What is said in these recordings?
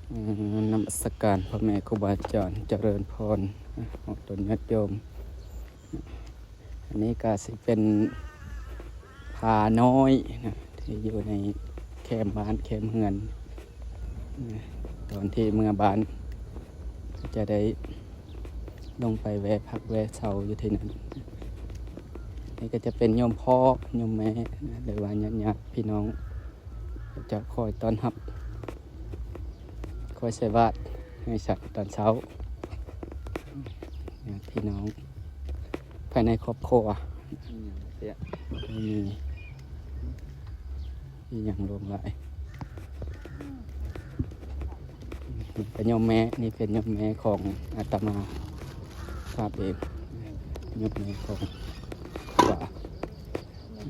ເອີ ນະມັດສະການພໍ່ແມ່ຄູບາອາຈານ ຈະເລີນພອນ ອອກຕົນຍາດໂຍມ. ອັນນີ້ກໍຊິເປັນຜານ້ອຍນະ ທີ່ຢູ່ໃນແຄມບ້ານແຄມເຮືອນນະ. ຕອນທີ່ເມືອບ້ານ ຈະໄດ້ລົງໄປແວ່ພັກແວ່ເຊົາຢູ່ທີ່ນັ້ນ. ນີ້ກໍຈະເປັນໂຍມພໍ່ໂຍມແມ່ນະ ຫຼືວ່າຍາດໆພີ່ນ້ອງ ຈະຄອຍຕ້ອນຮັບ ຄອຍໃສ່ບາດໃຫ້ສັດຕອນເຊົ້າ ຍາດພີ່ນ້ອງພາຍໃນຄອບຄົວ ອືມ ບໍ່ໄດ້ມີອີ່ຫຍັງຫຼວງຫຼາຍ. ນີ້ກໍໂຍມແມ່ ນີ້ເປັນໂຍມແມ່ຂອງອາດຕະມາພາບເອງ ໂຍມແມ່ຂອງຄາວ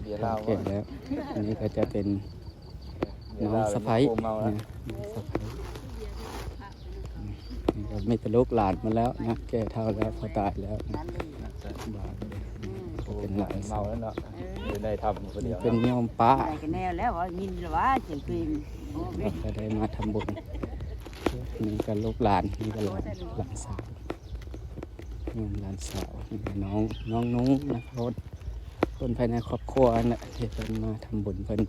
ເບຍລາວ ແກ່ແລ້ວ. ອັນນີ້ກໍຈະເປັນນ້ອງສະໃພ້ນະ ນ້ອງສະໃພ້. ນີ້ກໍມີແຕ່ລູກຫຼານໝົດແລ້ວນະ ແກ່ເຖົ້າແລ້ວ ພໍ່ຕາຍແລ້ວນະ. ເປັນຫຼານສາວ ເມາແລ້ວເນາະ ຢູ່ໃນຖ້ຳຜູ້ດຽວ. ເປັນໂຍມປ້າ ໄດ້ກັນແນວແລ້ວ ໄດ້ຍິນແລ້ວວ່າສຽງເພງ. ໂອ້ ກໍໄດ້ມາທຳບຸນ. ນີ້ກໍລູກຫຼານ ນີ້ກໍຫຼານ ຫຼານສາວ ໂຍມຫຼານສາວ ນ້ອງ ນ້ອງນຸ່ງນະ ຄົນ ຄົນພາຍໃນຄອບຄົວຫັ້ນແຫຼະ ທີ່ເພິ່ນມາທຳບຸນ ເພິ່ນ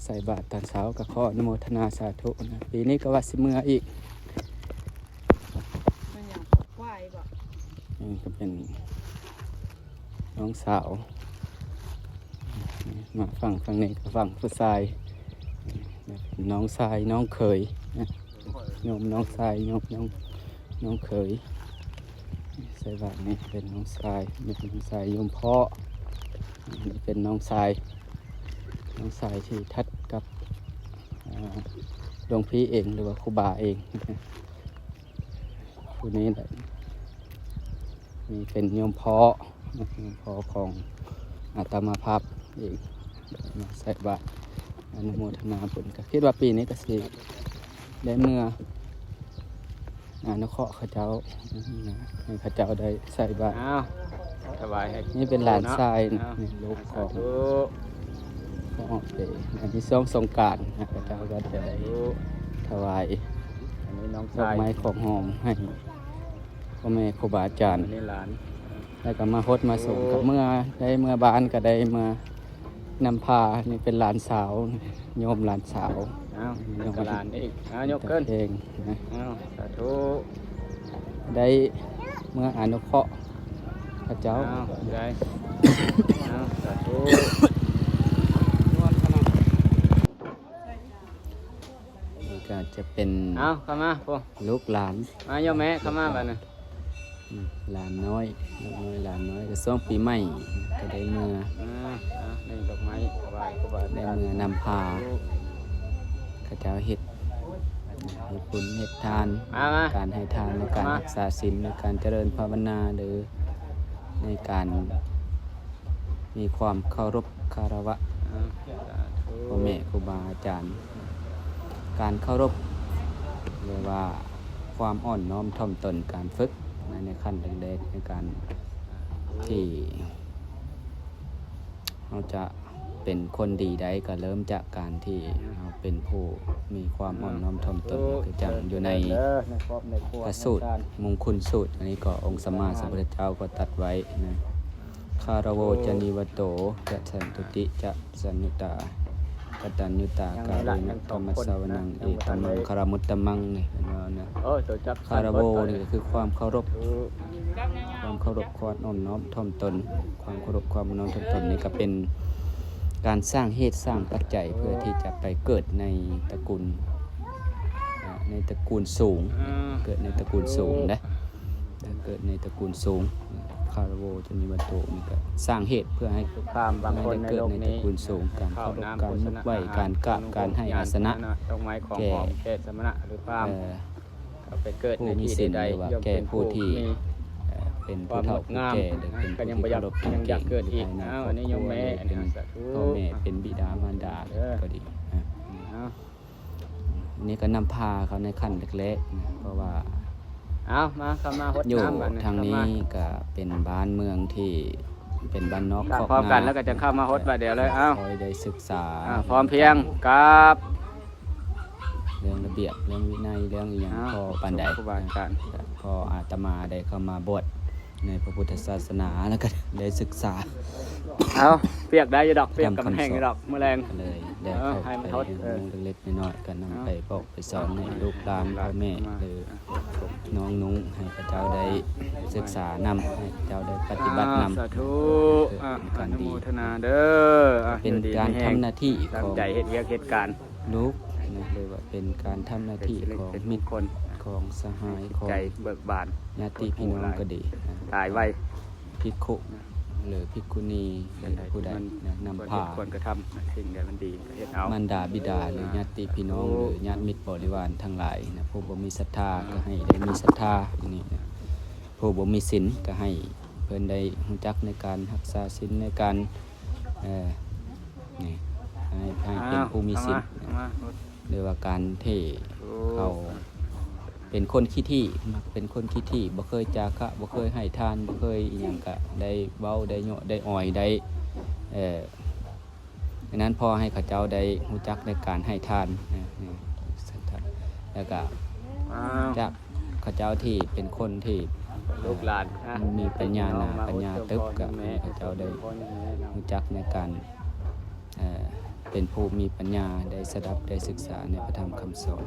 ໃສ່ບາດຕອນເຊົ້າ ກໍຂໍອະນຸໂມທະນາສາທຸນະ. ປີນີ້ກໍວ່າຊິເມືອອີກ. ມັນຫຍັງ ຄວາຍບໍ? ນີ້ກໍເປັນນ້ອງສາວ ມາຝັ່ງ ຝັ່ງນີ້ກໍຝັ່ງຜູ້ຊາຍ ນ້ອງຊາຍ ນ້ອງເຂີຍນະ. ໂຍມນ້ອງຊາຍ ໂຍມນ້ອງ ນ້ອງເຂີຍ ໃສ່ບາດນີ້ເປັນນ້ອງຊາຍ ໂຍມນ້ອງຊາຍ ໂຍມພໍ່ ນີ້ເປັນນ້ອງຊາຍ ນ້ອງຊາຍທີ່ທັດກັບ ອາ ຫຼວງພີ່ເອງ ຫຼືວ່າຄູບາເອງ. ຜູ້ນີ້ແຫຼະ ນີ້ເປັນໂຍມພໍ່ ໂຍມພໍ່ຂອງອາດຕະມາພາບເອງ ມາໃສ່ບາດອະນຸໂມທະນາບຸນ. ກໍຄິດວ່າປີນີ້ກໍຊິໄດ້ເມືອອະນຸເຄາະເຂົາເຈົ້ານະ ໃຫ້ເຂົາເຈົ້າໄດ້ໃສ່ບາດ. ອ້າວ ຖວາຍໃຫ້ ນີ້ເປັນຫຼານຊາຍນະ ອ້າວ ນີ້ລູກຂອງ ສາທຸ ພໍ່ເປ. ອັນນີ້ຊ່ວງສົງການນະ ເຂົາເຈົ້າກໍຈະໄດ້ ສາທຸ ຖວາຍ ອັນນີ້ນ້ອງຊາຍ ດອກໄມ້ຂອງຫອມໃຫ້ພໍ່ແມ່ຄູບາອາຈານ ອັນນີ້ຫຼານ ແລ້ວກໍມາຫົດມາສົງ ໂອ້ ກໍເມືອ ໄດ້ເມືອບ້ານ ກໍໄດ້ເມືອນຳພາ. ນີ້ເປັນຫຼານສາວ ໂຍມຫຼານສາວ. ອ້າວ ນີ້ກໍຫຼານອີກ. ອ້າວ ຍົກຂຶ້ນເອງນະ. ອ້າວ ສາທຸ ໄດ້ເມືອອະນຸເຄາະເຂົາເຈົ້າ. ອ້າວ ໄດ້. ອ້າວ ສາທຸ. ນີ້ກໍຈະເປັນ ເອົາ ເຂົ້າມາ ໂອ້ ລູກຫຼານ ມາໂຍມແມ່ ເຂົ້າມາບາດນີ້. ອືມ ຫຼານນ້ອຍ ລູກນ້ອຍຫຼານນ້ອຍ ກໍຊ່ວງປີໃໝ່ກໍໄດ້ເມືອ. ອ່າ ອ່າ ນີ້ດອກໄມ້ຖວາຍຄູບາອາຈານ ໄດ້ເມືອນຳພາ ເຂົາເຈົ້າເຮັດ ເຮັດບຸນເຮັດທານ ມາ ມາ ການໃຫ້ທານ ໃນການ ມາ ຮັກສາສິນ ໃນການຈະເລີນພາວະນາ ຫຼື ໃນການ ມີຄວາມເຄົາລົບຄາລະວະ ອ່າ ສາທຸ ພໍ່ແມ່ຄູບາອາຈານ. ການເຄົາລົບ ຫຼືວ່າຄວາມອ່ອນນ້ອມຖ່ອມຕົນ ການຝຶກໃນ ໃນຂັ້ນແລກໆ ໃນການທີ່ເຮົາຈະເປັນຄົນດີໄດ້ ກໍເລີ່ມຈາກການທີ່ເຮົາເປັນຜູ້ມີຄວາມອ່ອນນ້ອມຖ່ອມຕົນ. ອ່າ ຄືຈັ່ງຢູ່ໃນ ເອີ ໃນຄອບໃນຄົວ ພະສູດ ໃນຊາດ ມຸງຄຸນສູດ ອັນນີ້ກໍອົງສຳມາສຳພຸດທະເຈົ້າກໍຕັດໄວ້ນະ. ຄາລະໂວຈະນິວະໂຕ ຈະສັນຕຸຕິຈະສະນຸຕາ ກະຕັນຍູຕາ ກາເຣນະ ທຳມະສາວະນັງ ເອຕະມັງຄາລະມຸດຕະມັງ ນີ້ເພິ່ນວ່ານະ. ໂອ້ຍ ໂຕຈັບ ຄາລະໂວນີ້ກໍຄືຄວາມເຄົາລົບ ຄວາມເຄົາລົບ ຄວາມອ່ອນນ້ອມຖ່ອມຕົນ. ຄວາມເຄົາລົບ ຄວາມອ່ອນນ້ອມຖ່ອມຕົນນີ້ກໍເປັນການສ້າງເຫດສ້າງປັດໄຈ ເພື່ອທີ່ຈະໄປເກີດໃນຕະກູນ ໃນຕະກູນສູງ ເກີດໃນຕະກູນສູງເດ້. ເກີດໃນຕະກູນສູງ ຄາລະໂວຈະນິວັນໂຕ ນີ້ກໍສ້າງເຫດເພື່ອໃຫ້ ຄືພາມບາງຄົນໃນໂລກນີ້ ເກີດໃນຕະກູນສູງ ການເຄົາລົບ ການຍົກໄຫວ້ ການກາບ ການໃຫ້ອາສະນະ ດອກໄມ້ຂອງຫອມແກ່ສະມະນະຫຼືພາມ ເອີ ກໍໄປເກີດໃນທີ່ໃດໆ ຍ່ອມເປັນຜູ້ທີ່ ເອີ ເປັນຜູ້ເຖົ້າຜູ້ແກ່ ຫຼືເປັນຜູ້ທີ່ເຄົາລົບການເກງ ຫຼືພາຍໃນຄອບຄົວ ຫຼືເປັນພໍ່ແມ່ ເປັນບິດາມານດາກໍດີນະ. ນີ້ກໍນຳພາເຂົາໃນຂັ້ນແລກໆນະ ເພາະວ່າ ເອົາ ມາ ເຂົ້າມາຫົດນ້ຳ ຢູ່ທາງນີ້ກໍເປັນບ້ານເມືອງທີ່ເປັນບ້ານນອກຄອກນາ ແລ້ວກໍຈະເຂົ້າມາຫົດບາດດຽວເລີຍ. ເອົາ ຄ່ອຍໄດ້ສຶກສາ ເອົາ ພ້ອມພຽງ ກາບ ເລື່ອງລະບຽບ ເລື່ອງວິໄນ ເລື່ອງອີ່ຫຍັງ ອ້າວ ພໍປານໃດ ສົມຄູບາອາຈານ ນະ ກໍພໍອາດຕະມາໄດ້ເຂົ້າມາບວດໃນພະພຸດທະສາສະໜາ ແລ້ວກໍໄດ້ສຶກສາ ເອົາ ປຽກໄດ້ຢູ່ດອກ ປຽກກັບແຫ້ງຢູ່ດອກ ມື້ແລງ ກໍເລີຍໄດ້ເຂົ້າໄປ ເອີ ໃຫ້ມັນທົດ ເອີ ເລັກໆນ້ອຍໆ ກໍນຳໄປບອກໄປສອນໃຫ້ລູກຫຼານ ພໍ່ແມ່ ຫຼື ນ້ອງນຸ່ງ ໃຫ້ເຂົາເຈົ້າໄດ້ສຶກສານຳ ໃຫ້ເຂົາເຈົ້າໄດ້ປະຕິບັດນຳ ສາທຸ ເພື່ອເປັນການດີ ອະນຸໂມທະນາເດີ ເປັນການທຳໜ້າທີ່ຂອງ ຕັ້ງໃຈເຮັດວຽກເຮັດການ ລູກນະ ຫຼືວ່າເປັນການທຳໜ້າທີ່ຂອງມິດ ຂອງສະຫາຍ ຂອງ ໃຈເບີກບານ ຍາດຕິພີ່ນ້ອງກໍດີ ຕາຍໄວ ພິກຂຸ ຫຼືພິກຂຸນີ ຫຼືຜູ້ໃດນະ ນຳພາ ຄວນກະທຳ ສິ່ງໃດມັນດີກໍເຮັດເອົາ ມານດາບິດາ ຫຼືຍາດຕິພີ່ນ້ອງ ຫຼືຍາດມິດບໍລິວານທັງຫຼາຍນະ ຜູ້ບໍ່ມີສັດທາກໍໃຫ້ໄດ້ມີສັດທາ ນີ້ນະ ຜູ້ບໍ່ມີສິນກໍໃຫ້ເພິ່ນໄດ້ຮູ້ຈັກໃນການຮັກສາສິນ ໃນການ ເອີ ນີ້ ໃຫ້ ໃຫ້ເປັນຜູ້ມີສິນ ເອົາມາ ເອົາມາ ຫຼືວ່າການທີ່ເຂົາເປັນຄົນຂີ້ຖີ່ ມັກເປັນຄົນຂີ້ຖີ່ ບໍ່ເຄີຍຈາຄະ ບໍ່ເຄີຍໃຫ້ທານ ບໍ່ເຄີຍອີ່ຫຍັງ ກະໄດ້ເວົ້າ ໄດ້ເຍາະ ໄດ້ອອຍ ໄດ້ ເອີ ອັນນັ້ນພໍໃຫ້ເຂົາເຈົ້າໄດ້ຮູ້ຈັກໃນການໃຫ້ທານນະ ແລ້ວກະ ຈາກເຂົາເຈົ້າທີ່ເປັນຄົນທີ່ ລູກຫຼານ ມີປັນຍາໜາ ປັນຍາຕຶບ ກະໃຫ້ເຂົາເຈົ້າໄດ້ຮູ້ຈັກໃນການ ເປັນຜູ້ມີປັນຍາ ໄດ້ສະດັບ ໄດ້ສຶກສາໃນພະທຳຄຳສອນ.